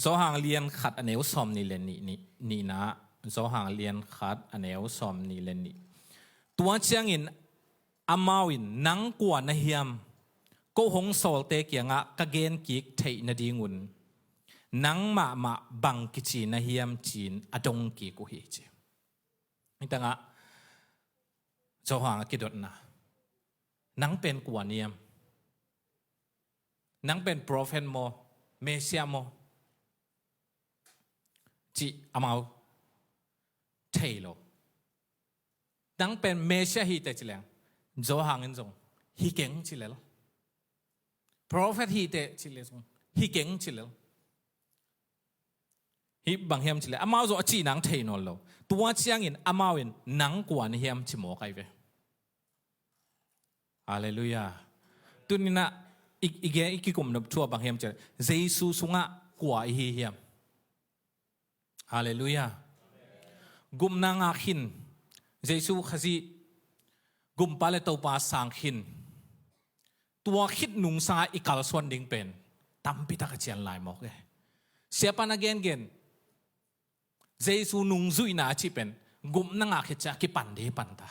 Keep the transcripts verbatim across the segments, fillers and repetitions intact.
Johan lian khat a neu sawm nih le nih, nih, nihna. Johan lian khat a neu sawm nih le nih. Tua ciangin amau in, "Nang kua na hiam? Ko hong sawlte kiangah ka gen kik theih nadingun nang mahmah bang kici na hiam?" ci-in a dong kik uh hi, ci. Hih tangah Johan a kidotna, "Nang pen kua na hiam? Nang pen prophet maw, Messiah maw?" ci amau thei lo. "Nang pen Messiah hi teh," ci leng, Johan in zong, "Hi keng," ci lel. "Prophet hi teh," ci leng zong, "Hi keng," ci lel. Hih bang hiam ci leh, amau zong a cih nang thei nawn lo. Tua ciangin amau in, "Nang kua na hiam?" ci mawk ahi ve. Halleluiah. Tuni-in ah i, i gen, i kikum nop thu ah bang hiam ci leh, Jesu sungah kua i hi hiam? Halleluiah. Gupna ngak khin, Jesu Khazih gumpa le Topa sang khin, tua khit nungsangah i kalsuan ding pen tampi tak a cian lai mawk e. Siapa na gengen, Jesu nungzuihna a cih pen gupna ngak khit ciang a kipan ding hi pan ta.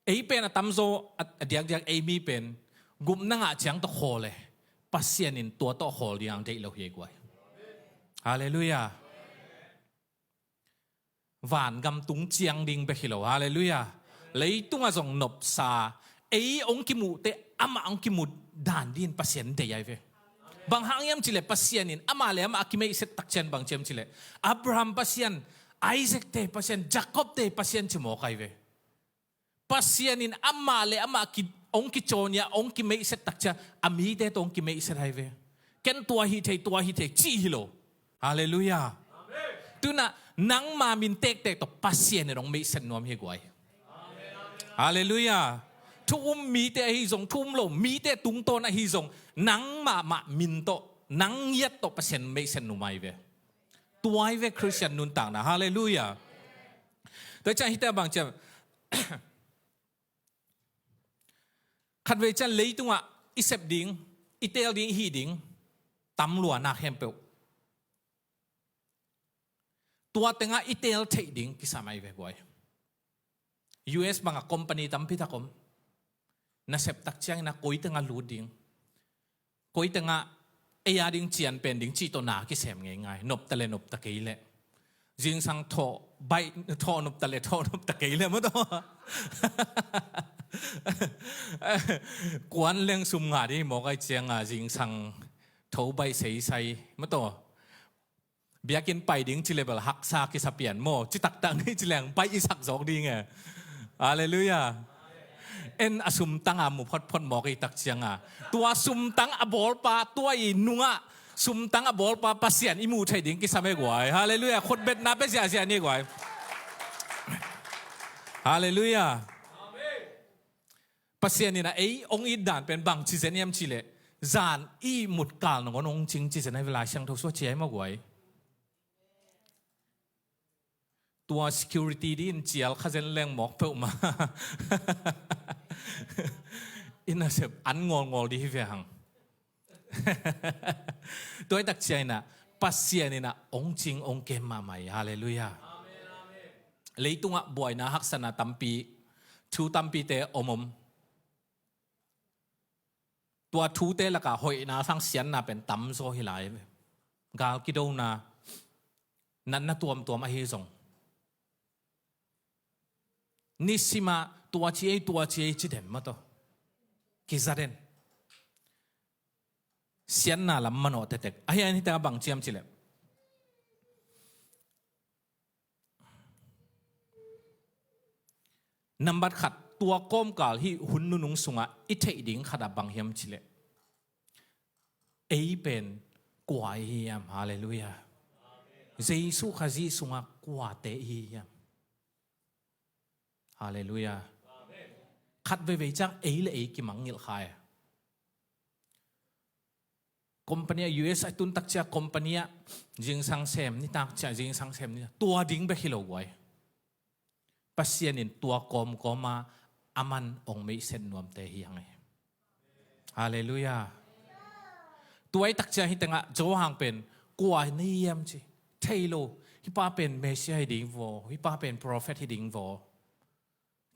Ei pen a tamzaw, a, a diakdiak ei mi pen gupna ngah ciang tawh khawl e, Pasian in tua tawh khawl ding a deih lo hi, guai. Halleluiah. Vangam tung ciang ding bek hi lo. Halleluiah. Leitungah zong nopsa, ei hong kimuhte amah hong kimuh dan dingin Pasian deih ahi ve. Bang hang hiam ci leh, Pasian in amah le amah a kimeihset tak ciang bang ci hiam ci leh, Abraham Pasian, Isaac te Pasian, Jacob te Pasian ci mawk ahi ve. Pasian in amah le amah ki, hong kicawn a, hong kimeihset tak ciang a mite tawh hong kimeihset ahi ve. Ken tua hi thei, tua hi thei cih hi lo. Halleluiah. Tu-in ah nangma min tektek tawh Pasian in hong meihset nuam hi, guai. Halleluiah. Thu um mite ahi zong, thu um lo mite tungtawn ahi zong, nang mahmah min tawh, nang ngiat tawh Pasian meihset nuam ahi ve. Tua hi ve Khristian nuntakna. Halleluiah. Tua ciang hihte bang ci hiam? Khatvei ciang leitungah i sep ding, i teel ding, i hih ding tam lua nak khempeuh, tua tengah i teel theih ding kisam ahi ve, guai. U S bangah company tampi tak om. Na sep tak ciangin ah koi tengah lut ding, koi tengah ei a ding cian pen ding cih tawh na kisem ngeingai. Nop ta leh nop ta kei leh, zingsang thawh baih, thawh nop ta leh thawh nop ta kei leh, maw tawh. Kuan leng sum ngah ding hi mawk ahih ciangin zingsang tho baih seisai, maw tawh. Biakinn pai ding ci leh bel haksa kisa pian maw, ci taktak ni ci leng baih i sak zawk ding e. Halleluiah. En a sumtang a mu photphot mawk i tak ciangin, tua sumtang a bawlpa, tua i nungah sumtang a bawlpa Pasian i muh theih ding kisam e, guai. Halleluiah. Khutbetna pia ziahziah ni, guai. Halleluiah. Pasian in ah ei hong it dan pen bang ci zen hiam ci leh, zan i ihmut kal nangawn hong cing ci zen ahi ve, Lai Siangtho sung ci ahi maw, guai. Tua security dingin cial kha zen leng mawk peuhmah. I nasep an ngawlngawl ding hi ve hang. Tua hi tak ciangin ah Pasian in ah hong cing hong kem mahmah hi. Halleluiah. Leitungah buaina, haksatna tampi, thu tampite om om. Tua thute lakah hoihna sang siatna pen tamzaw hi lai. Gal kidona, natna tuamtuam ahi zong, nisimah tua ci ei, tua ci ei ci den, maw tawh. Kiza den. Siatna lam manawh tektek. Ahi a, hih tengah bang ci hiam ci leh, nambat khat, tua kawmkal hih hun nunung sungah i theih ding khat ah bang hiam ci leh, ei pen kua i hi hiam? Halleluiah. Jesu Khazih sungah kuate i hi hiam? Halleluiah. Khat veivei ciang ei le ei kimangngilh kha e. Company ah, U S a tun tak ciang company ah zingsang sem nitak ciang, zingsang sem nitak, tua ding bek hi lo, guai. Pasian in tua kawmkawm ah aman hong meihset nuamte hi hang e. Halleluiah. Tua i takciang hih tengah Johan pen kua na hiam ci thei lo. Hih pa pen Messiah hi ding vaw, hih pa pen prophet hi ding vaw,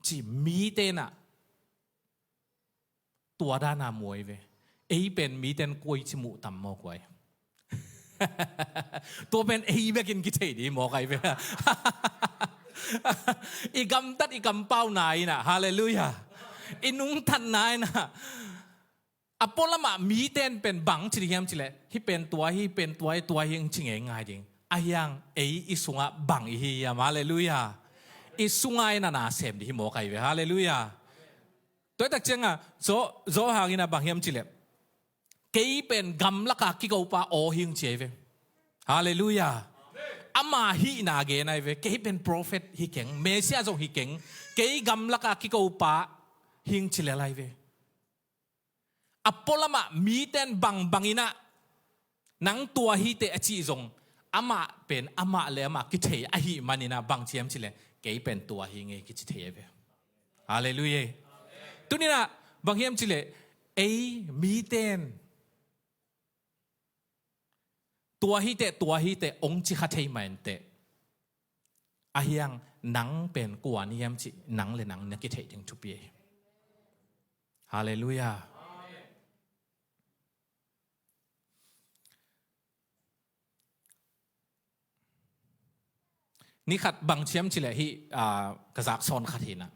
ci mite nah tua dana muai ve. Ei pen miten koi ci muh tam mawk uai. Tua pen ei bekin kithei ding mawk ai ve. I gamtat i kampau na inah, halleluiah, i nungthan na inah, a pualamah miten pen bang ci ding hiam cileh, hih pen tua hi, hih pen tua hi, tua hi, hing ci ngei ngai ding. Ahiang ei i sungah bang i hi hiam? Halleluiah. I sungah inah na sem ding hi mawk ai ve. Halleluiah. Tua i takcianga Zo, Zo hangin a bang hiam cileh, kei pen gamlaka kikopa aw hing ci ai ve. Halleluiah. Ama hihna gen ai ve. Kei pen prophet hi keng, Messiah zong hi keng. Kei gamlaka kikopa hing ci lel ai ve. A pualamah miten bangbang inah nang tua hi teh a cih zong, amah pen amah le amah kithei ahih maninah bang ci hiam cileh, kei pen tua hi ngei kici thei ai ve. Halleluiah. Tuninah bang hiam cileh, ei miten tua hi teh, tua hi teh ong ci kha thei mah inteh, ahiang nang pen kua na hiam cih nang le nang na kitheih ding thupi hi. Halleluiah. Ni khat bang ci hiam cileh hih, ah, ka zak sawn khat hinah,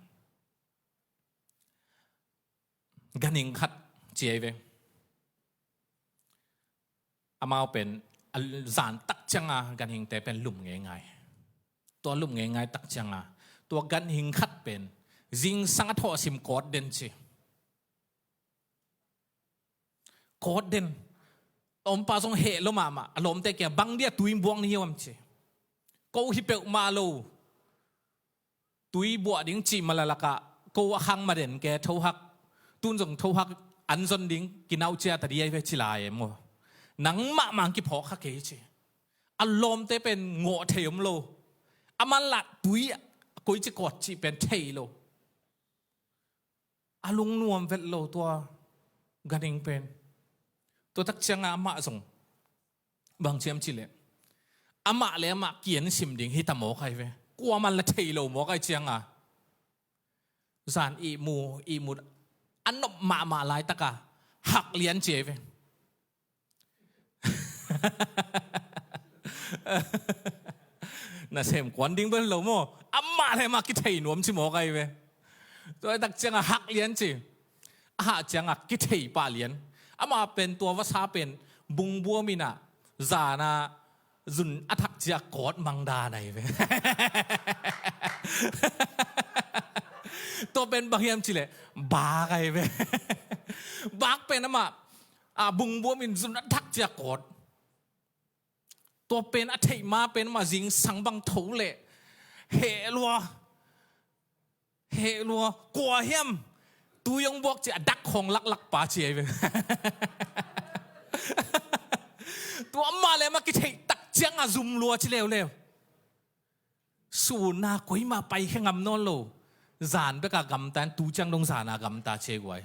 ganhing khat ci ai ve. Amau pen a zan tak cianga ganhingte pen lum ngeingai. Tua lum ngeingai tak cianga tua ganhing khat pen zingsang a thawhsim kawt den ci. Kawt den. A ompa zong heh lo mahmah, a lawmte kiang bang dia tui buang ni hiam ci. Ko hi peuhmah lo. Tui buah ding cih mah lalakah ko a khang mah den ke thohak. Tun zong thohak an zon ding kinauh ciat a di ai ve ci lai em aw. Nangmah mang kiphawk kha kei ci. A lawmte pen ngawh thei om lo. A manlah tui koici kawt cih pen thei lo. A lungnuam vet lo tua ganhing pen. Tua tak cianga amah zong bang ci hiam cileh, amah le amah kian sim ding hi ta mawk ai ve. Kuaman la thei lo mawk ai cianga zan ihmu ihmu a nop mahmah laitaka hak lian ci ai ve. Nasem kuan ding bel lo maw? Amah le amah kithei nuam ci mawk ai ve. Tua tak cianga hak lian ci. A hah cianga kithei pah lian. Amah pen tua vasa pen bungbuam inah zana zun a thak cia kawt mang dan ai ve. Tua pen bang hiam cileh bak ai ve. Bak pen amah a bungbuam in zun a thak cia kawt. Tua pen a theih ma pen amah zingsang bang tho leh heh lua. Heh lua. Kua hiam? Tui hong buak ci a dak khawng laklak pa ci ai ve. Tua amah le amah kitheih tak cianga zum lua ci leuleu. Sunna koimah paikhia ngam nawn lo. Zan beka gamta in tu ciang dong zana gamta ci ai guai.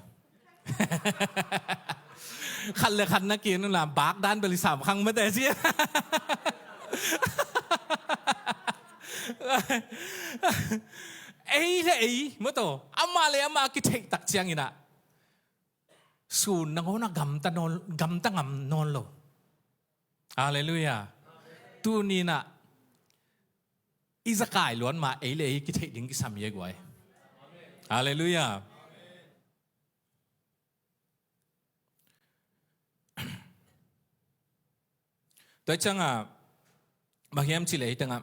Khat le khat na kin la bak dan bel i sam khang mate ci. Ei le ei mataw amah le amah kitheih tak cianginah sun nangawnah gamta nawn, gamta ngam nawn lo. Halleluiah. Tuninah i zakai luan ma ei le ei kitheih ding kisam hi a guai. Halleluiah. Tua ciangah bang hiam cileh hi tengah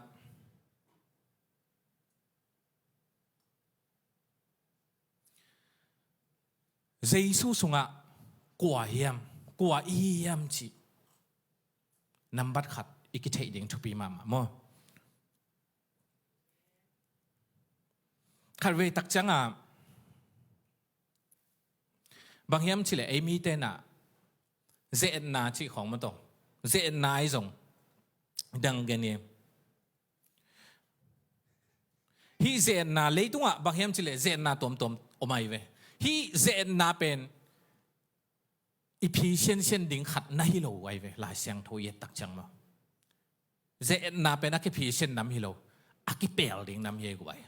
Jesu sungah kua hiam, kua i hi hiam cih nambat khat i kitheih ding thupi mahmah maw? Khatvei tak ciangah bang hiam cileh ei mite nah ze-etna cih khawng mataw, ze-etna i zong dang gen i. Hih ze-etna leitungah bang hiam cileh ze-etna tuamtuam om ai ve. Hih ze-etna pen i phi siansian ding khat na hi lo ahi ve, Lai Siangtho i et tak ciang maw. Ze-etna pen a kiphi sian nam hi lo, a kipel ding nam hi ahi guai.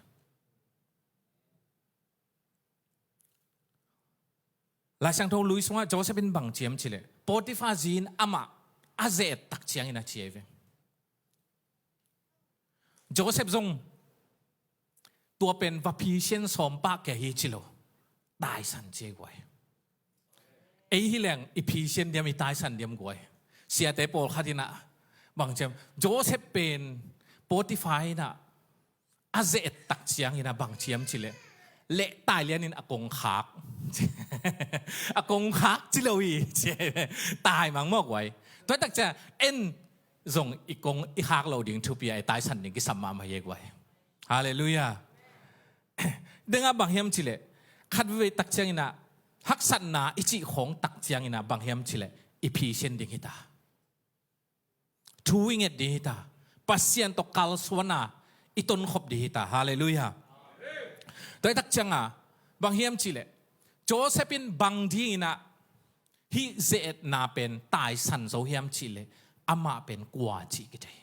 Lai Siangtho lui sungah Joseph in bang ci hiam cih leh, Potiphar zi in amah a ze-et tak ciangin a ci ahi ve. Joseph zong tua pen va phi sian sawm pah kia hi ci lo, taisan ci ahi guai. Ei hi leng i phi sian diam, i taisan diam guai. Siate pawlkhat in ah bang ci hiam, Joseph pen Potiphar in ah a ze-et tak ciangin ah bang ci hiam cih leh, leh tai lianin a kong khak. A kong khak ci lo hi ci, tai mang mawk guai. Tua tak ciang en zong i kong i khak lo ding thupi a, i taisan ding kisam mahmah hi ahi guai. Halleluiah. Dengah bang hiam cih leh, khat veivei tak ciangin ah haksatna i cih khawng tak ciangin ah bang hiam cih leh, i phi sian ding hi ta. Thu i nget ding hi ta. Pasian tawh kalsuana i tonkhop ding hi ta. Halleluiah. Tua hi tak cianga bang hiam cih leh, Joseph in bang dingin ah hih ze-etna pen taisan zo hiam cih leh, amah pen kua cih kithei.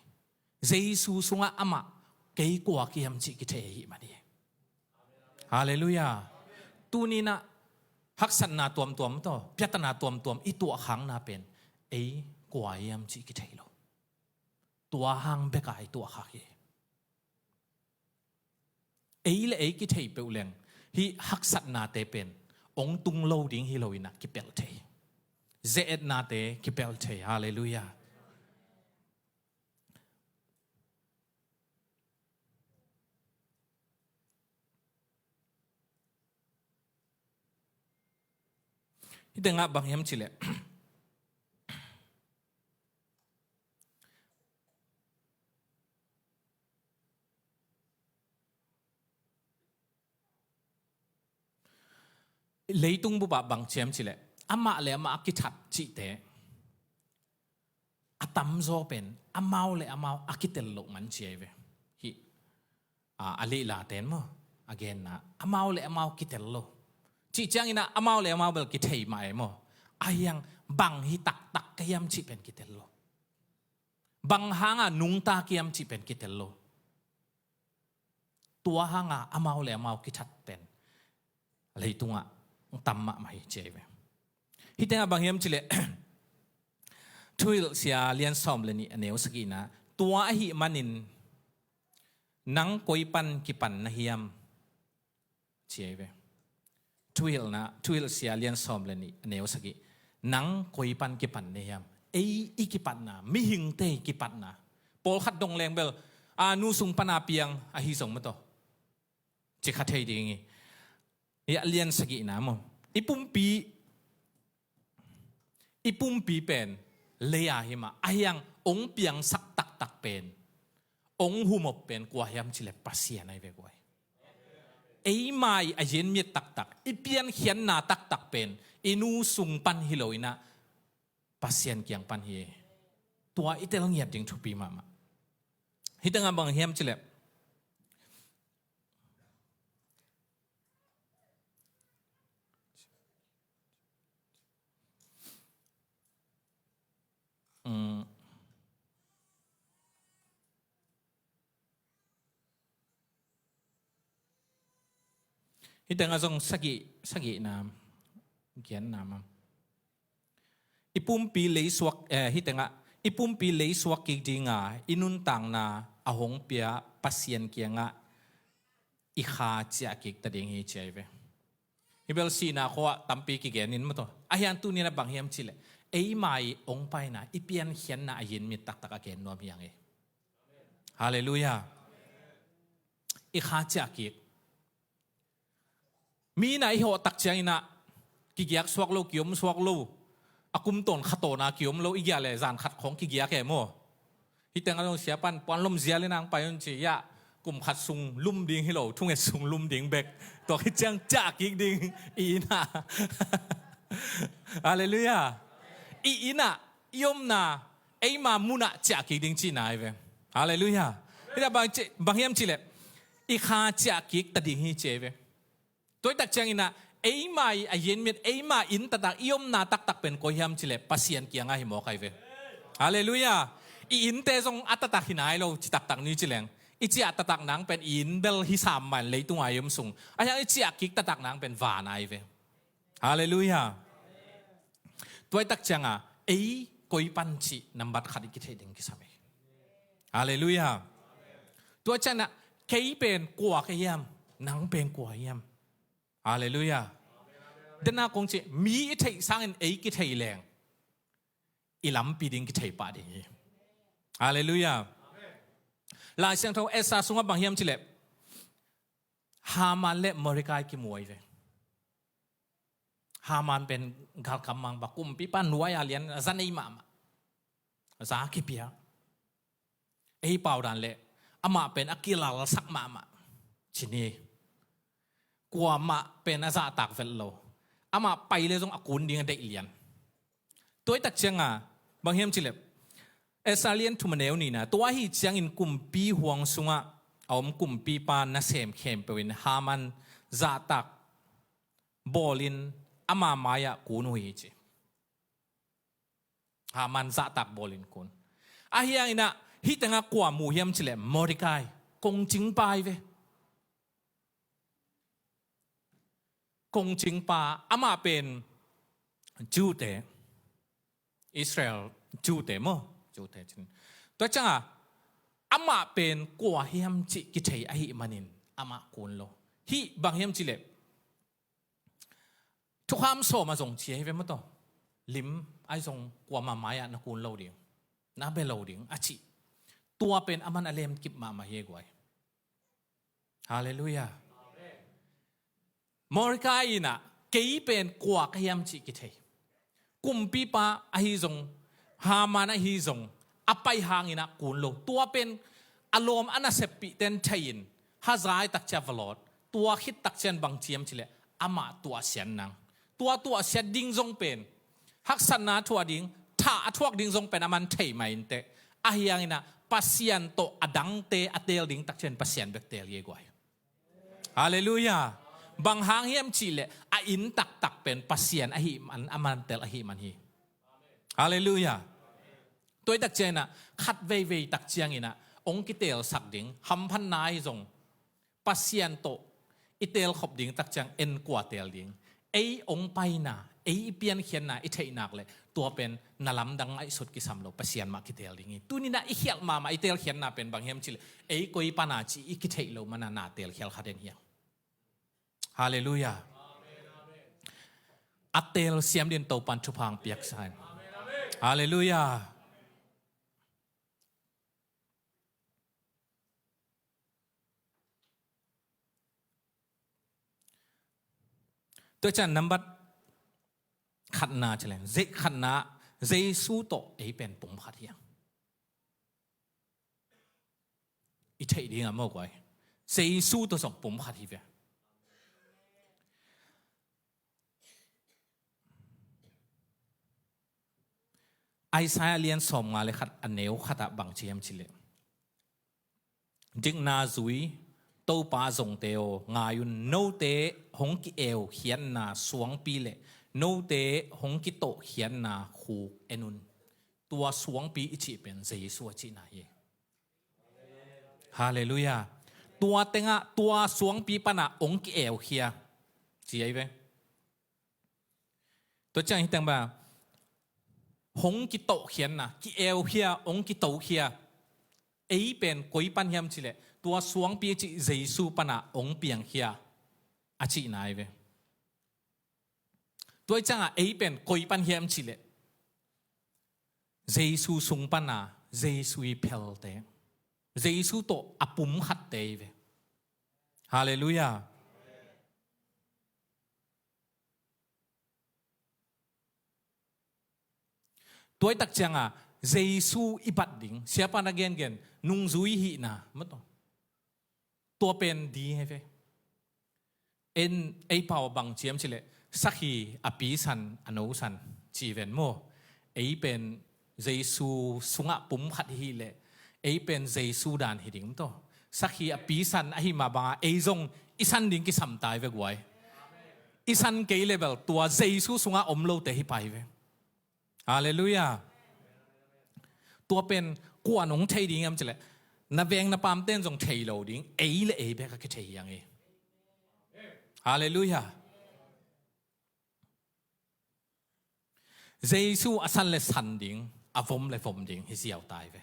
Jesu sungah amah kei kua ka hiam cih kithei ahih man hi. Halleluiah. Tuni in ah haksatna tuamtuam tawh, piatana tuamtuam i tuahkhakna pen ei kua hiam cih kithei lo. Tua hang bek a i tuahkhak hi. Ei le ei kithei peuh leng, hih haksatnate pen ong tung lo ding hi lo in ah kipelh thei. Ze-etnate kipelh thei. Halleluiah. Hih tengah bang hiam cih leh, leitung bup ah bang ci hiam cih leh, amah le amah a kithat cihte a tamzaw pen amau le amau a kitel loh man ci ahi ve. Hih a, a lehlate in maw, a genna, amau le amau kitel lo. Cih ciangin ah amau le amau bel kithei mah e maw. Ahi hang bang hi taktak ka hiam cih pen kitel lo. Bang hanga nungta ka hiam cih pen kitel lo. Tua hanga amau le amau kithat pen leitungah tam mahmah hi ci ahi ve. Hih tengah bang hiam cih leh, Thuhilhsia lian sawm le nih a neu sagihna, tua ahih manin nang koi pan kipan na hiam, ci ahi ve. Thuhilhna, Thuhilhsia lian sawm le nih a neu sagih, nang koi pan kipan na hiam. Ei i kipatna, mihingte i kipatna. Pawlkhat dong leng bel, a, nu sung pana piang ahi zong maw tawh, ci kha thei ding hi. Hih a lian sagihna maw, i pumpi, i pumpi pen lei-a hi mah, ahi hang ong piangsak taktak pen, ong humop pen kua hiam cih leh Pasian ahi ve guai. Eima i a yenmiat taktak, i piankhiatna taktak pen i nu sung pan hi lo in ah Pasian kiang pan hi. Tua i tel ngiat ding thupi mahmah. Hih tengah bang hiam cih leh, mm, hih tengah zong sagih, sagihna, giatna maw, i pumpi leisuak, eh, hih tengah, i pumpi leisuak kik dinga i nuntakna a hong pia Pasian kiangah i kha ciah kik ta ding hi ci ahi ve. Hih bel sihna khua-ah tampi kigen in maw tawh, ahi hang tuni in ah bang hiam cih leh, eima i ong paina, i piankhiatna a yenmiat taktak a gen nuam hi hang e. Halleluiah. I kha ciah kik. Mi in ah i hawh tak ciangin ah kigiak suak lo, kiom suak lo. A kum tawn kha tawn a kiom lo, i giah leh zan khat khawng kigiak e maw. Hih tengah zong siapa'n puan lom zial in ang pai un ci, ya, kum khat sung lum ding hi lo, thunget sung lum ding bek. Tua khit ciang ciah kik ding i inn ah. Halleluiah. I inn ah, i omna, eima mun ah ciah kik ding cihna ahi ve. Halleluiah. Hih tengah bang ci, bang hiam cih leh, i kha ciah kik ta ding hi ci ahi ve. Tua hi tak ciangin ah, Eima i a yin mit, eima inn taktak, i omna taktak pen koi hiam cileh Pasian kiangah hi mawk ahi ve. Halleluiah. I innte zong a taktak hi nai lo, ci taktak ni cileng. I ciah taktak nang pen i inn bel hi sam man leitung a i om sung. A hiang i ciah kik taktak nang pen van ahi ve. Halleluiah. Tuaitak cianga ei koi pan cih nambat khat i kitheih ding kisam hi. Halleluiah. Tua ciangah kei pen kua ka hiam, nang pen kua hiam. Halleluiah. Dena kong cih mi i theih sangin ei kithei leng i lampi ding kithei pah ding hi. Halleluiah. Lai Siangtho Esther sungah bang hiam cileh Haman le Mordecai kimuai ve. Haman pen galkap mang ba kumpipa nuai a lian a za nei mahmah. A za kipia. Ei pau dan le amah pen a kilalsak mahmah. Cini. Kuamah pen a zahtak vet lo. Amah pai le zong a kun ding a deih lian. Tuaitak cianga bang hiam cileh Esther lian thum a neu nina, tua ahi ciangin kumpi huang sungah a om kumpipa nasem khempeuh in Haman zahtak bawlin ama mai-ah kun uh hi ci. Haman zahtak bawlin kun. A hianginah hih tengah kua mu hiam cileh Mordecai, kongcingpa hi ve. Kongcingpa, amah pen Jew-te, Israel Jew-te maw, Jew-te cin. Tua cianga amah pen kua hiam cih kithei ahih manin amah kun lo. Hih bang hiam cileh Thukham sawm a zong cia hi ve maw taw. Lim ai zong kuamah mai-ah na kun lo ding, na bia lo ding a cih. Tua pen aman a lemkip mahmah hi e guai. Halleluiah. Mordecai inah kei pen kua ka hiam cih kithei. Kumpipa ahi zong, Haman ahi zong, a pai hanginah kun lo. Tua pen a lawm a naseppihten thei-in hazai takcia valawt. Tua khit takcian bang ciam cileh amah tuahsiat nang. Tua tuahsiat ding zong pen haksatna thuah ding, thah a thuak ding zong pen aman thei mah inteh. A hianginah Pasian tawh a dangte a teel ding takcian Pasian bek teel hi e guai. Halleluiah. Bang hang hiam cihleh a inn taktak pen Pasian ahih man, a mantel ahih man hi. Halleluiah. Tuaitak cianginah khat veivei tak cianginah ong kiteelsak ding, hamphatna ahi zong Pasian tawh i teelkhop ding tak ciang en kua teel ding. Ei ong paina, ei i piankhiatna i theihnak le tua pen na lamdang ngaihsut kisam lo, Pasian mah kiteel ding hi. Tuninah i khialh mahmah i teelkhiatna pen bang hiam cihleh ei koi pana ci i kitheih loh mana na teelkhial kha den hiang. Halleluiah. A teel siam din Topan thupha piaksa in. Halleluiah. Tua cian nambat khatna cileng, zei khatna, Jesu tawh ei pen pum khat hiang. I theih dingah maw guai, Jesu tawh zong pum khat hi ve. Isaiah lian sawmnga le khat a neu khatah bang ci hiam cileh, dikna zui Topa zongte aw, ngai un, note hong ki-eukhiatna suangpi le note hong kitawhkhiatna khuk en un. Tua suangpi i cih pen Jesu a cihna hi. Halleluiah. Tua tengah tua suangpi panah hong ki-eukhia ci ahi ve. Tua ciang hi teng ba, hong kitawhkhiatna, ki-eukhia, hong kitokhia. Ei pen koi pan hiam cileh tua suangpi a cih Jesu pana hong piangkhia a cihna ahi ve. Tua ciangah ei pen koi pan hiam cileh Jesu sung pana Jesu i phelte, Jesu tawh a pum khatte ahi ve. Halleluiah. Tuaitak cianga Jesu i bat ding, siapa na gengen nungzui hihna maw taw. Tua pen di hi ve. En ei pau bang ciam cileh sakhi a pi san a no san ci ven maw. Ei pen Jesu sungah pum khat hi leh ei pen Jesu dan hi ding maw taw. Sakhi a pi san ahi mah banga ei zong i san ding kisam tai ve guai. i san kei le bel tua Jesu sungah om lote hi pah hi ve. Halleluiah. Tua pen kua'n hong thei ding hiam cih leh na veng na pamte'n zong thei lo ding, ei le ei bek a kithei hi hang hi. Halleluiah. Jesu a san le san ding, a vom le vom ding hi ziau ta hi ve.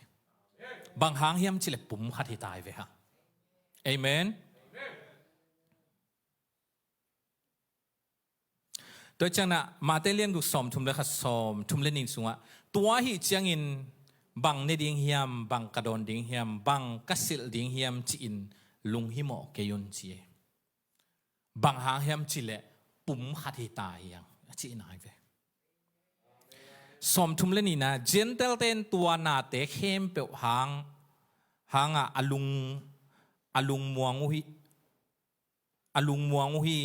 Bang hang hiam cih leh pum khat hi ta hi ve hang. Amen. Tua ciangin ah Matthai lian guk sawmthum le khat, sawmthum le nih sungah, tua ahih ciangin bang ne ding hiam, bang ka dawn ding hiam, bang ka silh ding hiam ci-in lunghimawh kei un ci hi. Bang hang hiam cih leh pum khat hi ta hi hang a cihna hi ve. Sawmthum le nihna, Gentile-te'n tua nate khempeuh hang, hangah a lung, a lungmuang uh hi, a lungmuang uh hi,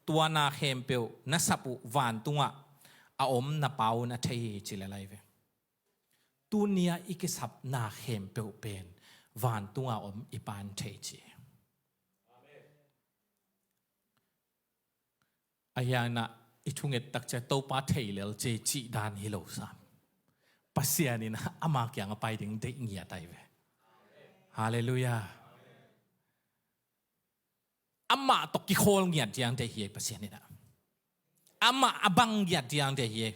tua na khempeuh na sap uh vantungah a om na Pa un a thei hi ci le lai ve. Tuni-a i kisap na khempeuh pen vantungah om i Pa'n thei ci. Ahi hangin ah i thunget tak ciang Topa thei lel ci cih dan hi lo sam. Pasian in ah ama kiang a pai ding deih ngiat ahi ve. Halleluiah. Amah tawh kikhawl ngiat ding deih hi ei Pasian in ah. Amah a bang ngiat ding deih hi ei.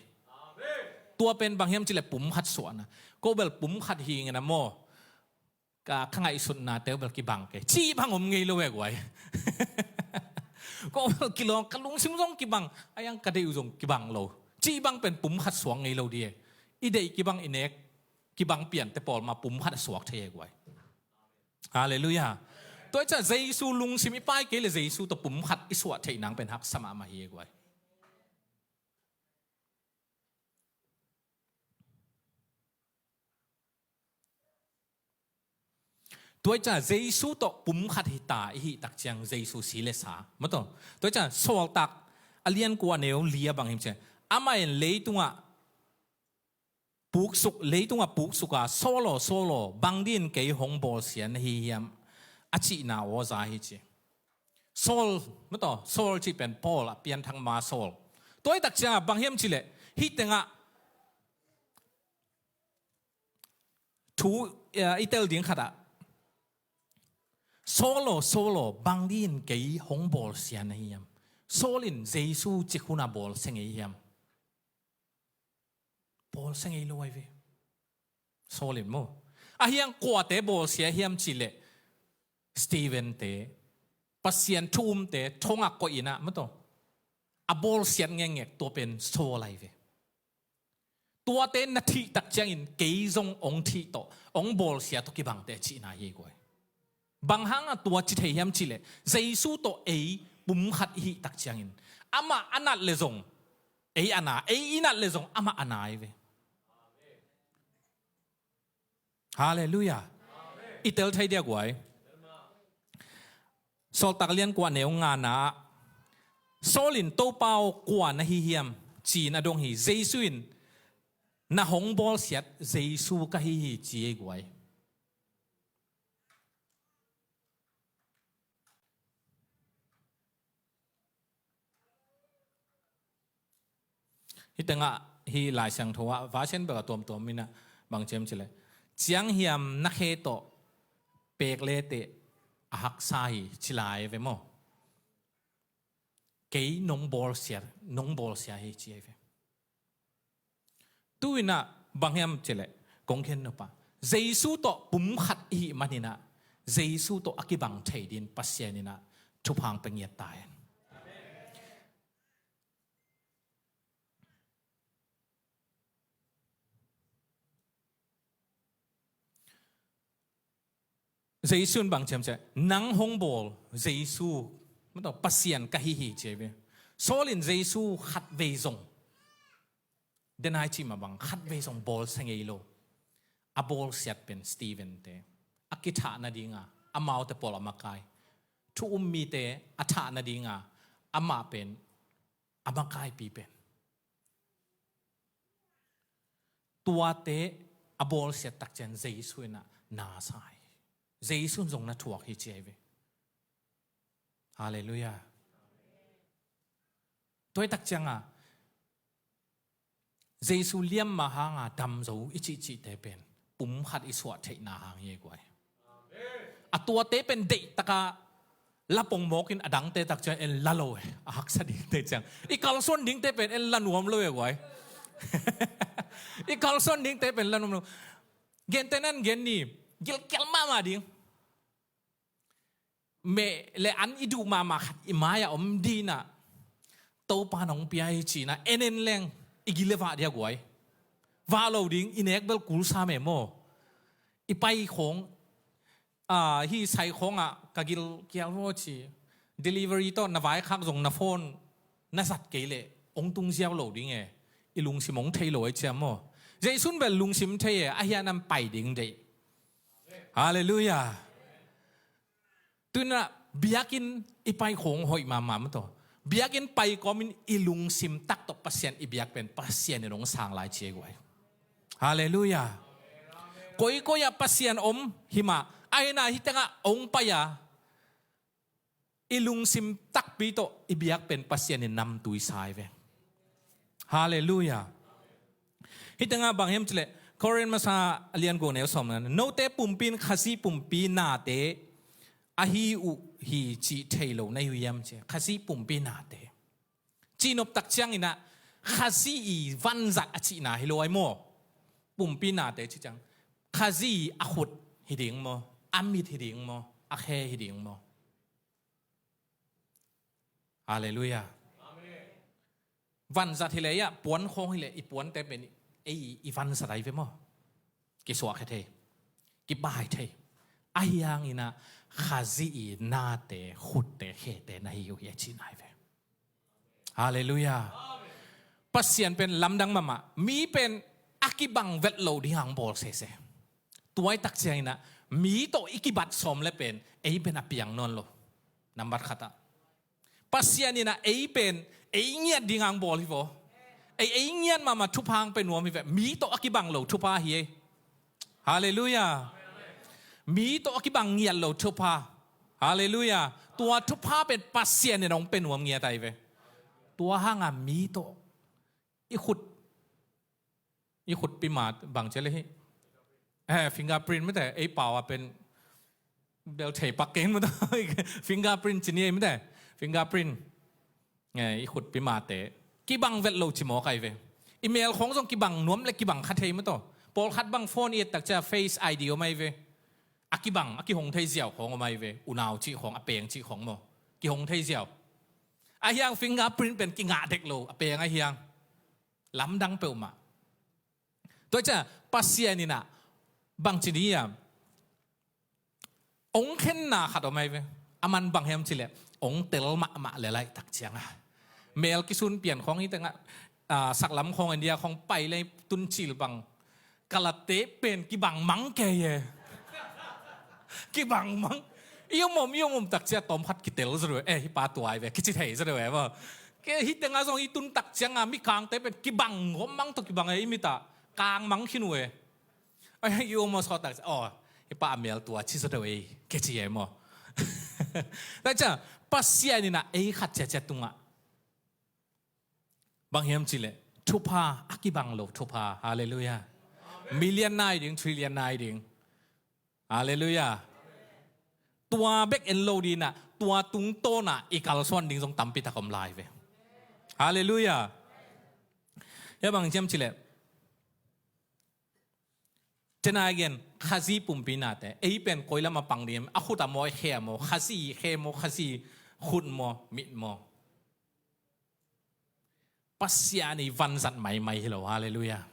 Tua pen bang hiam cih leh pum khat suahna. Ko bel pum khat hi ngen a maw. Ka, ka ngaihsutnate bel kibang kei. Cih bang om ngei lo e guai. Ko bel kilawng, ka lungsim zong kibang. A iang ka deih uh zong kibang lo. Cih bang pen pum khat suak ngei lo ding e. I deih kibang i nek kibang piante pawl mah pum khat a suak thei e guai. Halleluiah. Tua hi ciang Jesu lungsim i pai kei leh Jesu tawh pum khat i suah theih nang pen haksa mahmah hi e guai. Tua hi ciang Jesu tawh pum khat hi ta i hih tak ciang Jesu si le sa. Maw taw. Tua hi ciang Sawltak a lian kua a neu li ah bang hiam cih leh, amah in leitungah puksuk, leitungah puksuk a, Saul aw, Saul aw, bang dingin kei hong bawlsia na hi hiam, a cihna aw za hi ci. Saul, maw taw, Saul cih pen Paul a pianthak ma Saul. Tua hi tak ciang a bang hiam cih leh, hih tengah thu, eh, i tel ding khat ah, Saul aw, Saul aw, bang dingin kei hong bawlsia na hi hiam. Saul in Jesu cik hun a bawlsia ngei hiam. Bawlsia ngei lo ahi ve. Saul in maw. Ahi hang kuate bawlsia hiam cih leh Stephen-te, Pasian thu umte, thong ah koih in ah, maw taw. A bawlsiat ngekngek tua pen Saul ahi ve. Tuate na thih tak ciangin kei zong hong thih tawh, hong bawlsia tawh kibangte cihna hi guai. Bang hangah tua ci thei hiam cih leh, Jesu tawh ei pum khat i hih tak ciangin, amah a nat leh zong ei a na, ei i nat leh zong amah a na hi ve. Halleluiah. I tel thei dia guai. Sawltak lian kua neu ngana ah, Saul in, Topa aw, kua na hi hiam, ci-in a dong hi. Jesu in, na hong bawlsiat Jesu ka hi hi, ci ei guai. Hih tengah hih Lai Siangtho ah version bek a tuamtuam in ah bang ci hiam cih leh, cianghiam na khe tawh pek leteh a haksa hi, ci lai ve maw. Kei nong bawlsia, nong bawlsia hi ci ahi ve. Tu-in ah bang hiam cih leh, kong khen nuam a, Jesu tawh pum khat i hih manin ah, Jesu tawh a kibang thei dingin Pasian in ah thupha hong pia ngiat ta hen. Jesu in bang ci hiam cih leh, nang hong bawl Jesu, maw taw, Pasian ka hi hi ci ahi ve. Saul in Jesu khatvei zong, deny cih mah bang, khatvei zong bawlsia ngei lo. A bawlsiat pen Stephen-te, a kithah nading a, amaute pawl a makai, thu um mite a thah nading a, amah pen a makaipi pen. Tuate a bawlsiat tak ciang Jesu in ah na sa hi. Jesu in zong na thuak hi ci ahi ve. Halleluiah. Tua i tak cianga Jesu liamma hanga damzo i cihcihte pen pumkhat i suah theihna hang hi ei guai. A tuate pen deihtaka la pongmawkin a dangte tak ciang en la lo e. A haksa dingte ciang i kalsuan dingte pen en la nuam lo e guai. I kalsuan dingte pen la nuam lo. Gentehnan gen ni, gilkial mahmah ding. Meh le an i duh mahmah khat i mai-ah om dinah Topa nong pia hi cinah en en leng i gil le vah dia guai. Vah lo ding, i nek bel kul sam e maw. I pai khawng, a, hi sai khawngah ka gil kial maw ci. Delivery tawh na vaikhak zong na phone na zat kei leh hong tung ziau lo ding e. I lungsim hong thei lo ai ciam maw. Jesu in bel lungsim thei e, a hianam pai ding deih. Halleluiah. Tunah biakinn i pai khawng hoih mahmah maw taw. Biakinn pai kawmin i lungsim tak tawh Pasian i biak pen Pasian in hong sang lai ci ei guai. Halleluiah. Koikoi ah Pasian om himah, a hina hi tengah hong pai a, i lungsim takpi tawh i biak pen Pasian in namtui sa ei ve. Halleluiah. Hi tengah bang hiam cileh Korin masa a lian guk neu sawm na, note pumpi in Khazih pumpi nate ahi uh hi cih thei lo na hi uh hiam ci. Khazih pumpi nate cihnop tak cianginah Khazih i vanzat a cihna hi lo ai maw. Pumpi nate ci ciang Khazih i a khut hi ding maw, a mit hi ding maw, a khe hi ding maw. Halleluiah. Vanzat hileh, ia puan khawng hileh, i puante pen ei i vanzat ai ve maw. Kisuahkhia thei, kipai thei. A hianginah Khazih i nate, khutte, khete na hi uh hi a cihna ai ve. Halleluiah. Pasian pen lamdang mahmah. Mi pen a kibang vet lo ding hang bawl sese. Tuai tak cianginah mi tawh i kibat sawm le pen ei pen a piang nawn lo. Nambat khatah Pasian inah ei pen ei ngiat ding hang bawl hi vaw. Ei ei ngiat mahmah thupha hang pe nuam hi ve. Mi tawh a kibang lo thupha hi ei. Halleluiah. Mi tawh a kibang ngiat lo thupha. Halleluiah. Tua thupha pen Pasian in hong pe nuam ngiat ai ve. Tua hanga mi tawh i khut, i khutpi mat bang cia le hi. Eh, fingerprint mite, ei pau a pen bel thei pak keng mite. Fingerprint ci ni ei mite. Fingerprint. Eh, i khutpi mate kibang vet lo ci mawk ai ve. I mel khawng zong kibang nuam le kibang kha thei mataw. Pawlkhat bang phone i et tak cia Face I D om ai ve. A kibang, a kihong thei ziau khawng om ai ve. Unau cih khawng, a peng cih khawng maw. Kihong thei ziau. A hiang fingerprint pen kingah dek lo, a peng a hiang. Lamdang peuhmah. Tua cia Pasian inah bang ci ni a, ong khenna khat om ai ve. A man bang hiam cileh ong tel mahmah le laih tak cianga mel kisun pian khawng hi tengah, ah, saklam khawng India khawng pai lei tun cil bang kalate pen kibang mang kei e. Kibang mang. I om om, i om om tak cia tawm khat kitel zaw deuh e. Eh, hi pa tua ai ve, kici thei zaw deuh e maw. Ke hi tengah zong i tun tak cianga mi kangte pen kibang om mang tawh kibang e, i mitah kang mang khin uh e. Ai, i om om sawt tak cia, aw, hi pa a mel tua ci zaw deuh e, kici e maw. Tak cia Pasian inah ei khat ciacia tungah bang hiam cileh thupha, a kibang lo thupha. Halleluiah. Million nai ding, trillion nai ding. Halleluiah. Tua bek en lo dinah tua tungtawnah i kalsuan ding zong tampi tak om lai ve. Halleluiah. Hia bang hiam cileh Tena gen, Khazih pumpi nate ei pen koi lam a pang ding, a khut a maw, a khe a maw, Khazih khe maw, Khazih khut maw, mit maw. Pasian i vanzat maimai hi lo. Halleluiah.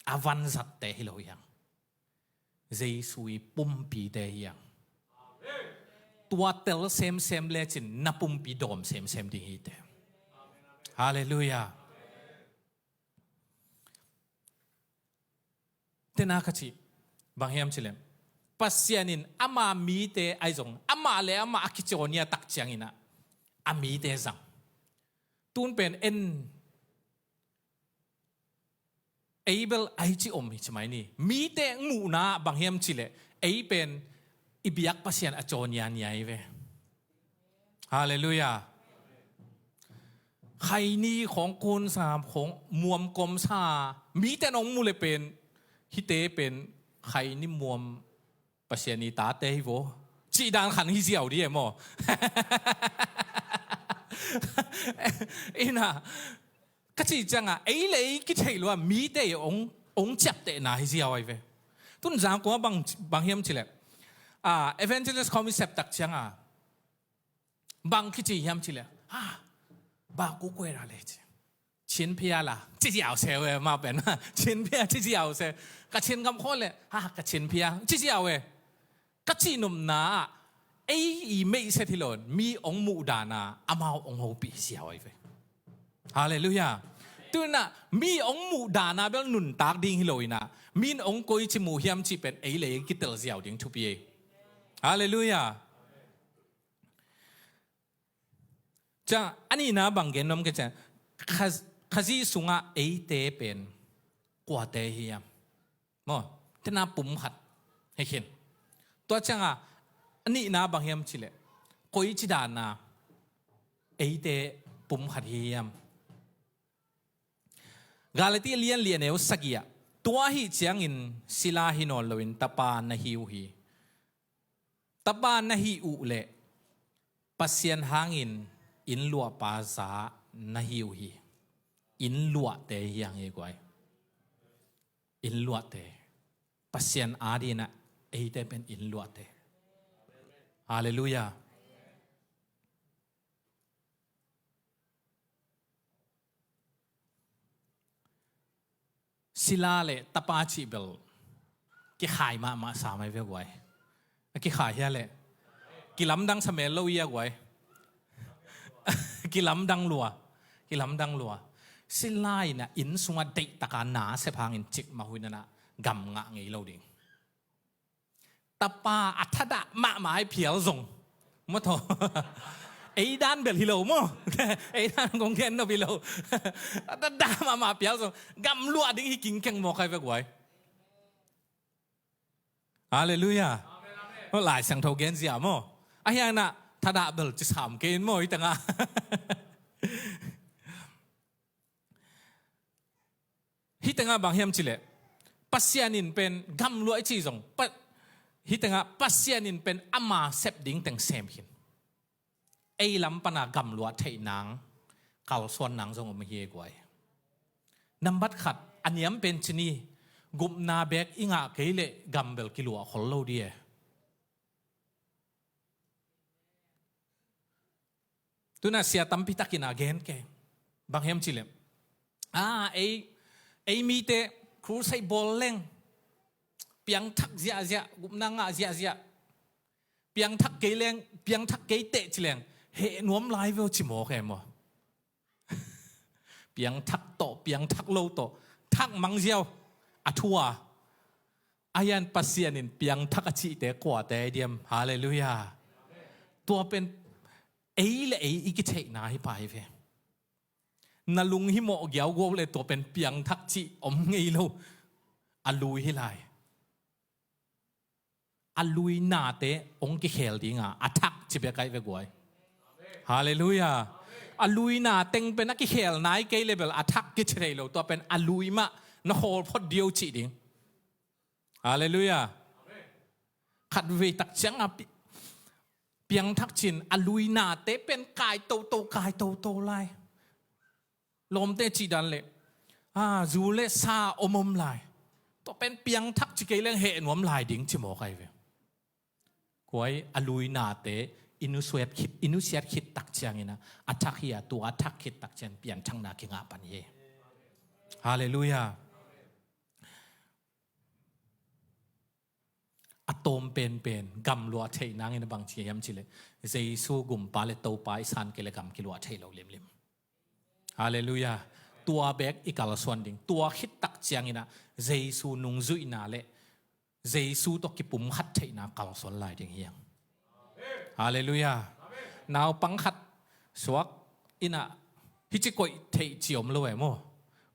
A vanzatte hi lo hiang. Jesu i pumpite hiang. Tua tel semsem lecin na pumpi dawm semsem ding hite. Halleluiah. Tena ka cih bang hiam cilem, Pasian in ama mite ahi zong, amah le amah a kicaw nia tak cianginah a mite zang. Tun pen en, ei bel ahi ci om hi ci mai ni. Mite muhna bang hiam cileh ei pen i biak Pasian a caw nia nia hi ve. Halleluiah. Khaini khawng kunsa khawng muam komsa, mite nong mu le pen, hihte pen khaini muam Pasian i tate hi vaw, cih dan khan hi ziau di e maw? Ina, ka cih cianga ei le ei kitheih lua mite ong, ong ciaptehna hi ziau ahi ve. Tun zangkua bang, bang hiam cileh, ah, evangelist khawm i septak cianga bang kici hiam cileh, ah, ba ku kuera le ci, Chin phia la ci ziau se ve, ma pen Chin phia ci ziau se. Ka Chin gam khaw le, ah, ka Chin phia ci ziau ve. Ka cihnopna ah ei i meihset hi lo in mi ong muhdana amau ong hopih hi ziau ahi ve. Halleluiah. Tuna mi ong muhdana bel nuntak ding hi lo ina, min ong koici muh hiam cih pen ei le ei kitel ziau ding thupi ei. Halleluiah. Ca, a nihna bang gen nuam ke ca, Kha-, Khazih sungah eite pen kuate hiam? Maw, tena pum khat hi khin. Tua cianga a nihna bang hiam cileh, koici dana eite pum khat hi hiam? Galati lian lian eu sagih ah, tua ahih ciangin sila hi nawn loin tapa na hi uh hi. Tapa na hih uh leh Pasian hangin inn luahpa za na hi uh hi. Inn luahte hi hang hi guai. Inn luahte. Pasian adinah eite pen inn luahte. Halleluiah. Sila le tapa cih bel kikhai mahmah sa mai ve guai. A kikhai hia leh kilamdang sa mel lo ia guai. Kilamdang lua. Kilamdang lua. Sila inah inn sungah deihtaka na sep hangin cik mah huinanah gam ngah ngei lo ding. Tapa a thadah mahmah ai phial zong, maw thaw. Ei dan bel hi lo maw? Ei dan kong gen nop hi lo. A thadah mahmah phial zong gam luah ding hi kingkeng maw kai ve guai. Halleluiah. Lai Siangtho gen zia maw? A hianah thadah bel ci sam kei in maw hi tengah. Hih tengah bang hiam cileh, Pasian in pen gamluah i cih zong, Pa-, hih tengah Pasian in pen ama sep ding teng sem khin. Ei lam pana gamluah theih nang, kalsuan nang zong om hi e guai. Nambat khat, a niam pen cini, gupna bek i ngah kei leh gambel kiluah khol lo di e. Tuna sia tampi takin a gen ke. Bang hiam cileh, a, ei, ei mite crusade bawl leng, piangthak ziahziah, gupna ngah ziahziah. Piangthak kei leng, piangthak kei teh cileng, heh nuam lai veu ci mawk e maw? Piangthak tawh, piangthak lo tawh, thak mang ziau a thu a. A hian Pasian in piangthak a cihte kuate diam? Halleluiah. Tua pen ei le ei i kitheihna hi pai ve. Na lunghimawh giauguau le tua pen piangthak cih om ngei lo. A lui hi lai. A luinate hong kikhel dinga a thak ci bek ai ve guai. Halleluiah. A luina teng pen a kikhel nai kei le bel a thak kici thei lo, tua pen a lui mah na khawl phot dio cih ding. Halleluiah. Khatvei tak cianga pi-, piangthak cin a luinate pen kai toto, kai toto lai. Lawmte cih dan leh, a, zu le sa om om lai. Tua pen piangthak ci kei leng heh nuam lai ding ci mawk ai ve. Kuai a luinate i nusiat khit, i nusiat khit tak ciangin a, a thak hi a, tua a thak khit tak ciang pianthakna kingah pan hi. Halleluiah. A tawm penpen gamluah theih nangin a bang ci hiam cileh, Jesu gumpa le Topa i san kei le gam kiluah thei lo limlim. Halleluiah. Tua bek i kalsuan ding. Tua khit tak ciangin a Jesu nungzuihna le Jesu tawh kipumkhat theihna kalsuan lai ding hiang. Halleluiah. Naupang khat suak inah hici koih theih ci om lo e maw?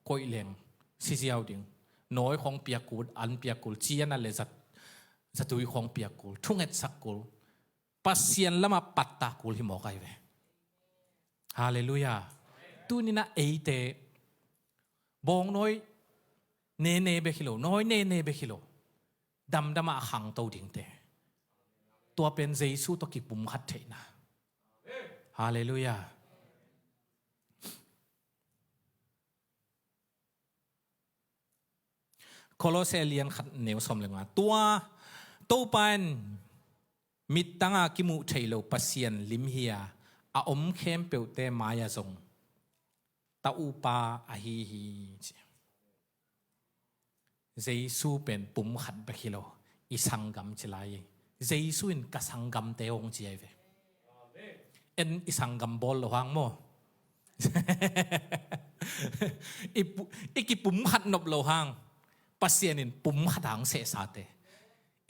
Koih leng si ziau ding. Nawi khawng piak kul, an piak kul, ciana le zat, zatui khawng piak kul, thungetsak kul, Pasian lamah patta kul hi mawk ai ve. Halleluiah. Tuninah eite bawng nawi nene bek hi lo, nawi nene bek hi lo, damdamah a khangto dingte, tua pen Jesu tawh kipumkhat theihna. Halleluiah. Kolose lian khat neu sawm le nga. Tua Topa in mittanga kimuh theih lo Pasian lim hi a, a om khempeuhte mai-ah zong ta-upa ahi hi, ci. Jesu pen pumkhat bek hi lo, i sanggam ci lai. Jesu in ka sanggamte hong ci ahi ve. En i sanggam bawl lo hang maw? I pu-, i kipumkhat nop lo hang Pasian in pumkhat hang sehsate.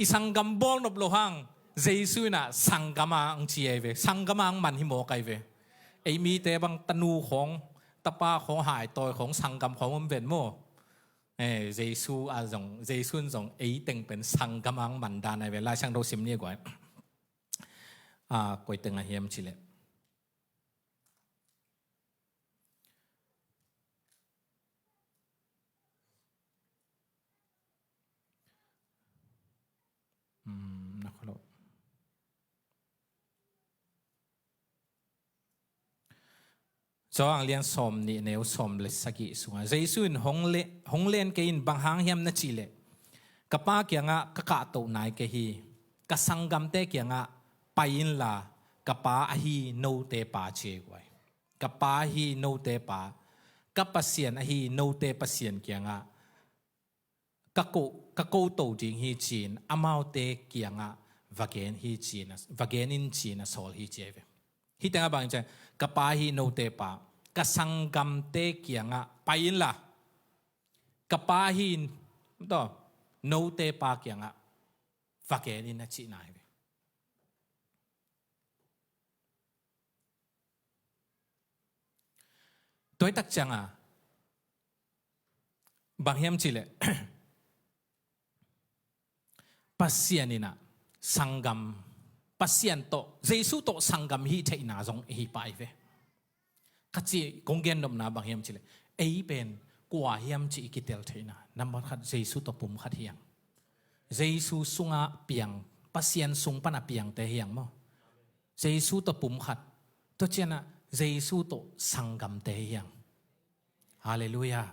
I sanggam bawl nop lo hang Jesu inah sanggam hang ci ahi ve. Sanggam hang man hi mawk ahi ve. Ei mite bang tanu khawng, tapa khawng, haitawi khawng, sanggam khawng om ven maw? Eh, Jesu a zong, Jesu in zong ei teng pen sanggam hang man dan ahi ve. Lai Siangtho sim ni guai. Ah, koi teng a hiam cileh. Hmm, na kholo. Johan lian sawm nih neu sawm le sagih sungah Jesu in hong le-, hong len kei in, bang hang hiam na cihleh, ka Pa kiangah ka kahtoh nai kei hi. Ka sanggamte kiangah pai inla, ka Pa ahi note Pa ci ei guai. Ka Pa ahi note Pa, ka Pasian ahi note Pasian kiangah ka ko, ka koto ding hi ci-in amaute kiangah va gen hi ci-in a, va gen in ci-in a sawl hi ci ei ve. Hih tengah bang ci, ka Pa hi note Pa, ka sanggamte kiangah pai inla, ka Pa hi, tawh, note Pa kiangah va gen in a cihna hi ve. Tuaitak cianga bang hiam cihleh, Pasian inah sanggam, Pasian tawh, Jesu tawh sanggam hih theihna zong i hi pah hi ve. Ka ci, kong gennopna bang hiam cihleh, ei pen kua hiam ci i kitel theihna, nambat khat Jesu tawh pumkhat hiang. Jesu sungah piang, Pasian sung pana piangte hiang maw? Jesu tawh pumkhat, tua cianah Jesu tawh sanggamte hiang. Halleluiah.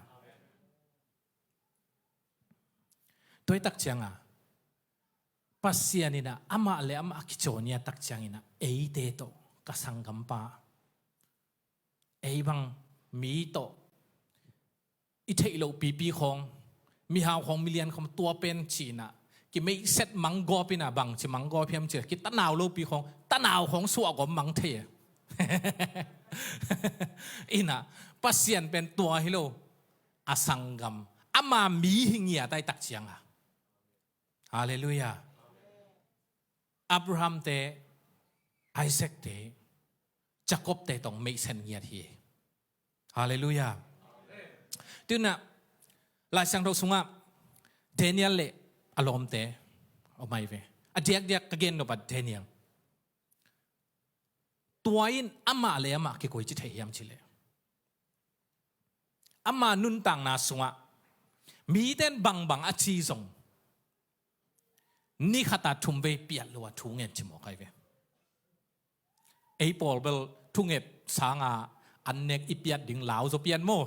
Tuaitak cianga Pasian inah amah le amah a kicaw nia tak cianginah eite tawh ka sanggampa, ei bang mi tawh i theih loh pipi khawng, mihau khawng, milian khawng, tua pen cinah kimeihset manggawp inah bang ci manggawp hiam ci, kitanau lopi khawng, tanau khawng suahgawp mang thei e. Inah Pasian pen tua hi lo, a sanggam, ama mi hi ngiat ai tak cianga. Halleluiah. Abraham te, Isaac te, Jacob te tawh meihsen ngiat hi. Halleluiah. Tunah Lai Siangtho sungah Daniel le a lawmte om ai ve. A diakdiak ka gen nop a Daniel, tua in amah le amah kikoici thei hiam cileh, ama nuntakna sungah miten bangbang a ci zong, ni khata thum vei piat lo a thu ngen ci mawk ai ve. Ei pawl bel thunget sanga an nek i piat ding lau zaw pian maw?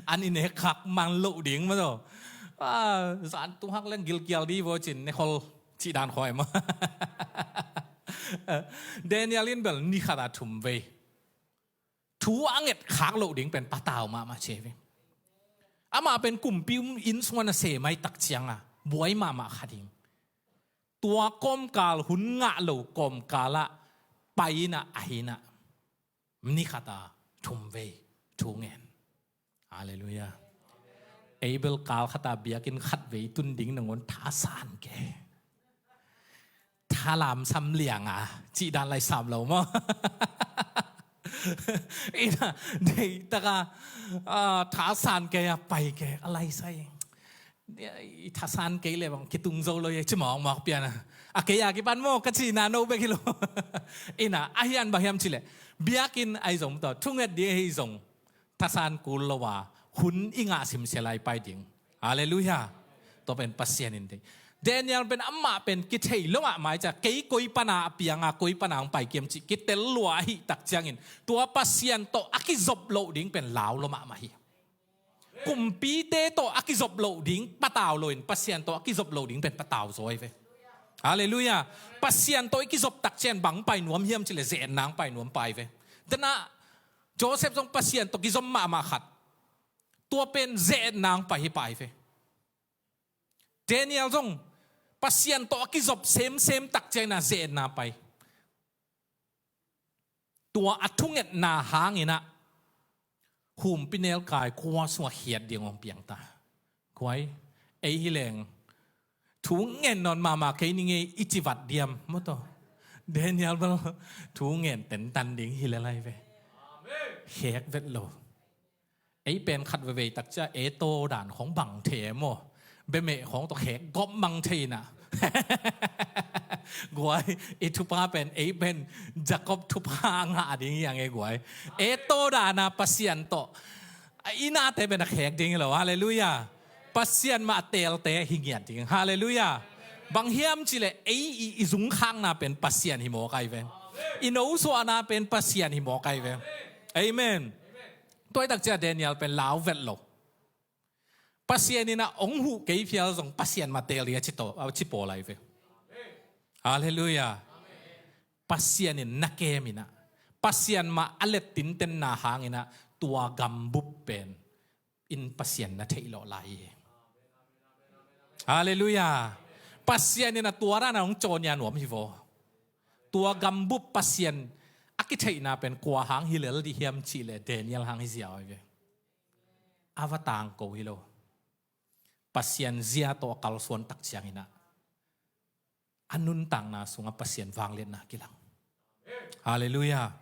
An i nek khak man loh ding maw zaw? Ah, zan tung hak leng gilkial di vaw cin ne khol cih dan khawi maw? Daniel in bel ni khata thum vei thu a nget khak loh ding pen patau mahmah ci ei ve. Amah pen kumpi um inn sungah na sem ai tak cianga buai mahmah kha ding. Tua kawmkal hun ngah lo kawmkalah pai inah ahi inah ni khata thum vei thu ngen. Halleluiah. Ei bel kal khata biakinn khat vei tun ding nangawn thasan kei, thalamsam lianga cih dan lai sam lo maw? Inah deihtaka, ah, thasan kei a pai kei a lai sai. I thasan kei le bang kitung zo lo ye ci mawkmawk pian a. A kei a kipan maw ka cihna no bek hi lo. Ina, a hian bang hiam cileh, biakinn ahi zong tawh thunget ding ahi zong thasan kul lo a, hun i ngah simsia lai pai ding. Halleluiah. Tua pen Pasian in thei. Daniel pen amah pen kithei lo mahmah hi cia, kei koi pana a pianga koi pana hong pai kiam cih kitel lua ahih tak ciangin tua Pasian tawh a kizop loh ding pen lau lo mahmah hi. Kumpite tawh a kizop loh ding patau loin Pasian tawh a kizop loh ding pen patau zaw hi ve. Halleluiah. Pasian tawh i kizop tak cian bang pai nuam hiam cileh ze-etna hong pai nuam pai ve. Dena Joseph zong Pasian tawh kizom mahmah khat. Tua pen ze-etna hong pai hi pai ve. Daniel zong Pasian tawh a kizop semsem tak ciangina ze-etna pai. Tua a thungetna hanginah humpinelkai khua sungah khiat ding hong piangta. Kuai, ei hi leng thu ngen nawn mahmah kei ni ngei i ci vat diam maw taw. Daniel bel thu ngen tentan ding hi le lai ve. Khek vet lo. Ei pen khat veve tak cia ei tawdan khong bang thei maw? Bemeh khong tawh khek gawp mang thei na. Guai, i thupha pen ei pen Jacob thupha ngah ding hiang ei guai. Ei tawdana Pasian tawh i nate pen a khek ding hi lo. Halleluiah. Pasian mah a teelte hi ngiat ding. Halleluiah. Bang hiam cileh ei i, i zungkhakna pen Pasian hi mawk ai ve. I nosuahna pen Pasian hi mawk ai ve. Amen. Tua hi tak cia Daniel pen lau vet lo. Pasian inah ong huh kei phial zong Pasian mah teel ding a ci to, a ci pawl ai ve. Halleluiah. Pasian in na kem inah, Pasian mah a let tintenna hanginah tua gambup pen in Pasian na theih lawh lai hi. Halleluiah. Pasian inah tua dana hong cawnia nuam hi vaw. Tua gambup Pasian a kitheihna pen kua hang hi lel dih hiam cihleh Daniel hang hi ziau ai ve. A va tangko hi lo. Pasian zia tawh a kalsuan tak cianginah a nuntakna sungah Pasian vangliatna kilang. Halleluiah.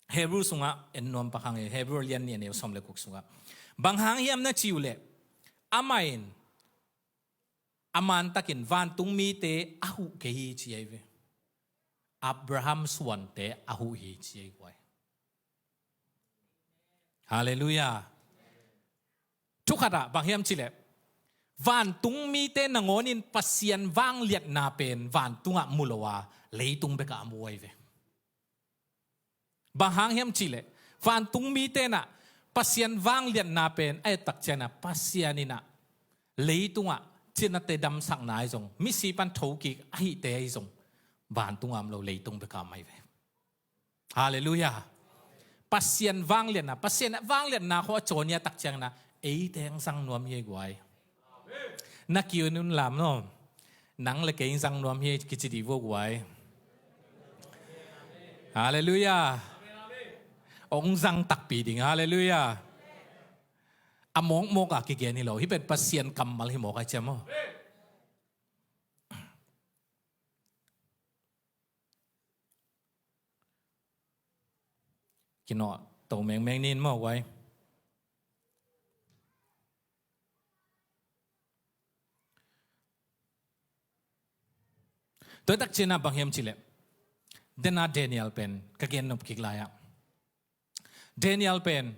Hebrew sungah en nuam pak hang e, Hebrew lian nih a neu sawm le guk sungah bang hang hiam na ci uh leh, amah in a mantakin vantung mite a huh kei hi ci ai ve. Abraham suante a huh hi ci ai guai. Halleluiah. Thukhatah bang hiam cileh, vantung mite nangawnin Pasian vangliatna pen vantungah mu lo a, leitung bekah a mu ai ve. Bang hang hiam cihleh, vantung mite nah Pasian vangliatna pen a et tak cianah Pasian inah leitungah cinate damsakna ahi zong, misi pan thokik ahihte ahi zong, vantungah om lo, leitung bekah om ai ve. Halleluiah. Pasian vangliatna, Pasian vangliatna khawh a cawnia tak ciangna eite ang sang nuam hi guai. Na kiunun lam no. Nang le kei zang nuam hi kici dih vua guai. Halleluiah. Ong zang takpi ding. Halleluiah. A mawkmawk a kigen hi lo. Hi pen Pasian kammal hi mawk a ciam aw. Kinawh to mengmeng nin maw guai. Tua tak cianah bang hiam cileh, dena Daniel pen ka gen nop kik lai-ah, Daniel pen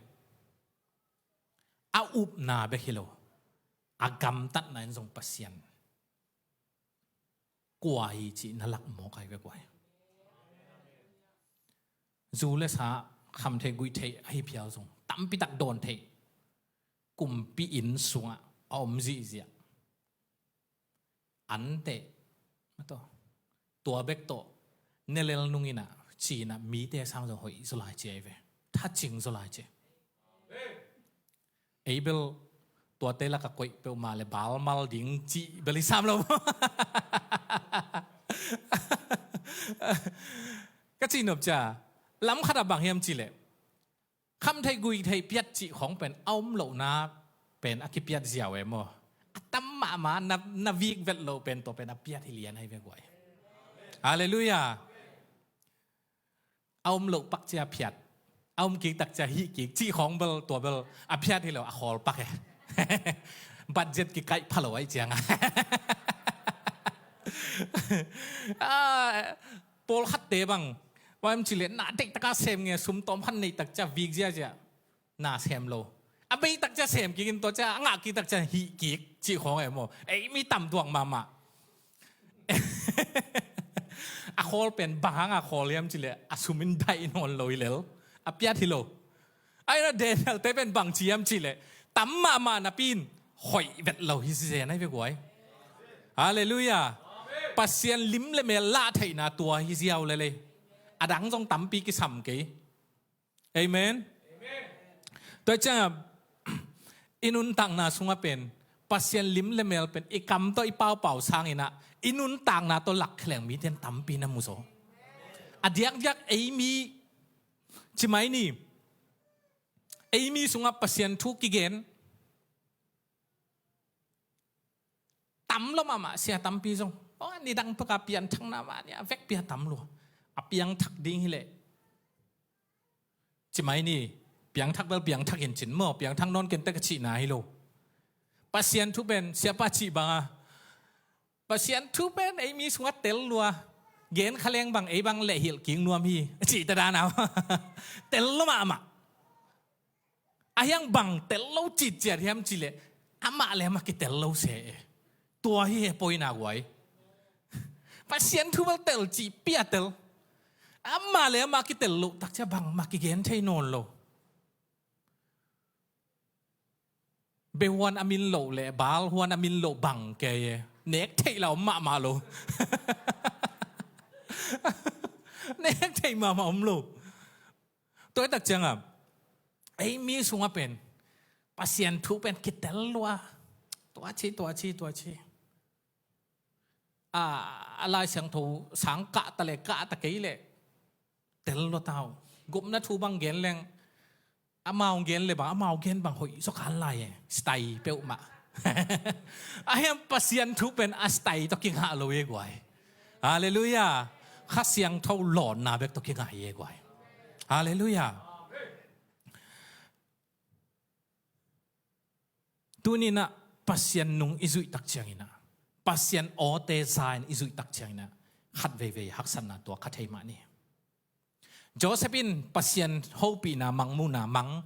a upna bek hi lo, a gamtatna in zong Pasian kua hi cih na lak mawk ai ve guai. Zu le sa kham theih guih theih ahi phial zong tampitak dawn theih, kumpi inn sungah a om zihziah. Anteh tua bek tawh ne lel nunginah cinah mite sang zong hoih zaw lai ci ai ve. Thacing zaw lai ci. Ei bel tuate laka koih peuhmah le balmal ding cih bel i sam lo. Ka cih nop cia, lam khatah bang hiam cileh, kham theih guih theih piat cih khong pen a om lohna pen a kipiat ziau e maw. A tam mahmah na, na vik vet loh pen tua pen a piat hi lian ahi ve guai. Halleluiah. a om loh pak cia phiat, a om kik tak cia hih kik cih khawng bel, tua bel a phiat hi lo, a khawl pak e. Budget kikaih pha lo ahih ciangah. Ah, pawlkhatte bang, va em cih leh na deih taka sem nge, sum tawm khat neih tak cia vik ziazia. Na sem lo. A bei tak cia sem kik in, tua cia a ngah kik tak cia hih kik cih khawng e maw. Ei mi tam tuak mahmah. A khawl pen bang hanga khawl hiam cih leh a sum in daih nawn lo hi lel. A phiat hi lo. Ai na Daniel te pen bang ci hiam cih leh tam mahmah napi in hoih vet lo hi zen ahi ve guai. Halleluiah. Pasian lim le mel lah theihna tua hi ziau lel ei. A dang zong tampi kisam kei. Amen. Tua ciangah i nuntakna sungah pen Pasian lim le mel pen i kam tawh i paupau sanginah i nuntakna tawh lakkhialeng mite in tampi na mu zaw. A diakdiak ei mi, ci mai ni, ei mi sungah Pasian thu kigen tam lua mahmah, sia tampi zong. Oh, nidang peka pianthakna mah nia vekpi a tam lua. A piangthak ding hileh, ci mai ni, piangthak bel piangthak in cin maw, piangthak nawn kei in teh ka cihna hi lo. Pasian thu pen siapa cih banga, Pasian thu pen ei mi sungah tel lua. Gen kha leng bang ei bang lehhilh kik nuam hi, cih ta dan a. Tel lua mahmah. A hiang bang tel lo citciat hiam cih leh amah le amah kitel lo se e. Tua hi he poina guai. Pasian thu bel tel cih pia tel. Amah le amah kitel lo tak cia bangmah kigen thei nawn lo. Behuan a min loh le Baal huan a min loh bang kei e. Nek theih la om mahmah lo. Nek theih mahmah om lo. Tua hi tak ciangah ei mi sungah pen Pasian thu pen kitel lua. Tua ci, tua ci, tua ci. A, a Lai Siangtho sang kah ta le kah ta kei leh tel lua tau. Gupna thu bang gen leng amau gen le bang, amau gen bang hoih zaw kha lai e. Style peuhmah. A hiang Pasian thu pen a style tawh kingah lo e guai. Halleluiah. Kha Siangtho lawnna bek tawh kingah hi e guai. Halleluiah. Tuninah Pasian nung i zuih tak cianginah, Pasian awte za-in i zuih tak cianginah, khat veivei haksatna tuak kha thei mah ni. Joseph in Pasian hopihna mangmuhna mang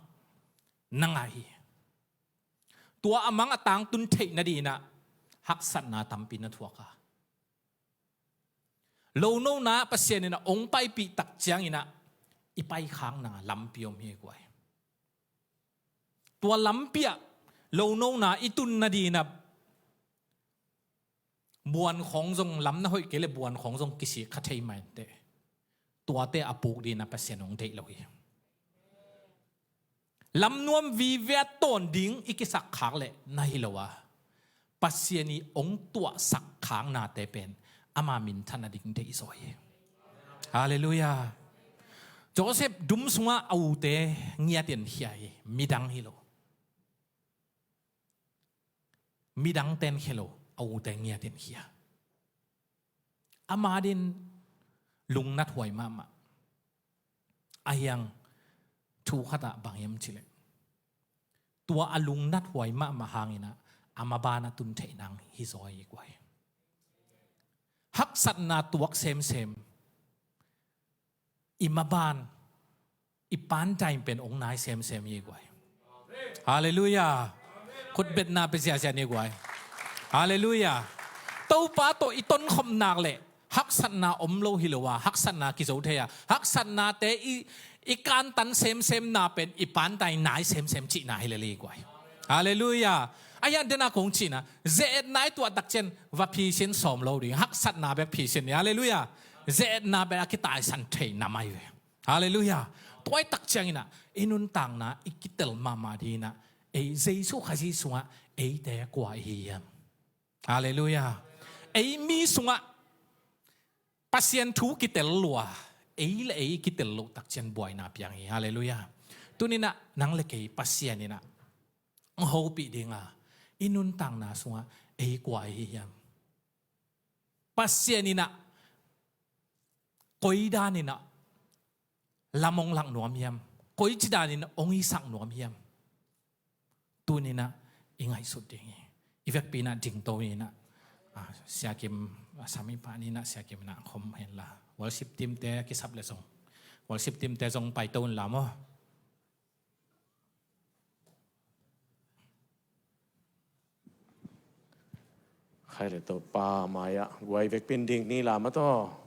na ngah hi. Tua a mang a tangtun theih nadinginah haksatna tampi na thuak a, lonona Pasian inah ong paipih tak cianginah i paikhakna lampi om hi guai. Tua lampi ah lonona i tun nadinginah buan khawng zong, lam na hoih kei le buan khawng zong kisik kha thei mah inteh. Tuate a puk dinginah Pasian ong deih lo hi. Lamnuam vive a tawn ding i kisakkhak leh na hi lo a, Pasian i ong tuahsakkhaknate pen ama minthan a ding deihzaw hi. Halleluiah. Joseph dum sungah a ute ngiatin khia hi, midang hi lo. Midangte in khia lo, a ute ngiatin khia. Ama din lungnat huai mahmah. A hiang thu khatah bang hiam cih leh, tua a lungnat huai mahmah hanginah a maban a tun theih nang hi zaw hi guai. Haksatna tuak semsem i maban, i pantaing pen ong nai semsem hi guai. Halleluiah. Khutbetna pia ziahziah ni guai. Halleluiah. Topa tawh i tonkhop nak leh haksatna om lo hi lo a, haksatna kizo thei a, haksatnate i, i kantan semsemna pen i pantaing nai semsem cihna hi lel hi guai. Halleluiah. A hiang dena kong cihna, ze-etna i tuah tak ciang va phisin sawm lo ding, haksatna bek phisin ni. Halleluiah. Ze-etna bek a kitaisan theihna mai ve. Halleluiah. Tua i tak cianginah i nuntakna i kitel mahmah dinginah, ei Jesu Khazih sungah eite kua i hi hiam? Halleluiah. Ei mi sungah Pasian thu kitel lua, ei le ei kitel loh tak ciang buaina piang hi. Halleluiah. Tuninah nang le kei Pasian inah hopih dinga i nuntakna sungah ei kua i hi hiam? Pasian inah koi daninah lam hong lak nuam hiam? Koici danin hong hisak nuam hiam? Tuninah i ngaihsut ding hi. I vekpi inah dingto inah, ah, Siakim, ah, sami pa ninah Siakim inah khom henla, worship team te kisap le zong, worship team te zong paito unla maw. Khai le Topa mai-ah guai vekpin ding ni la maw taw.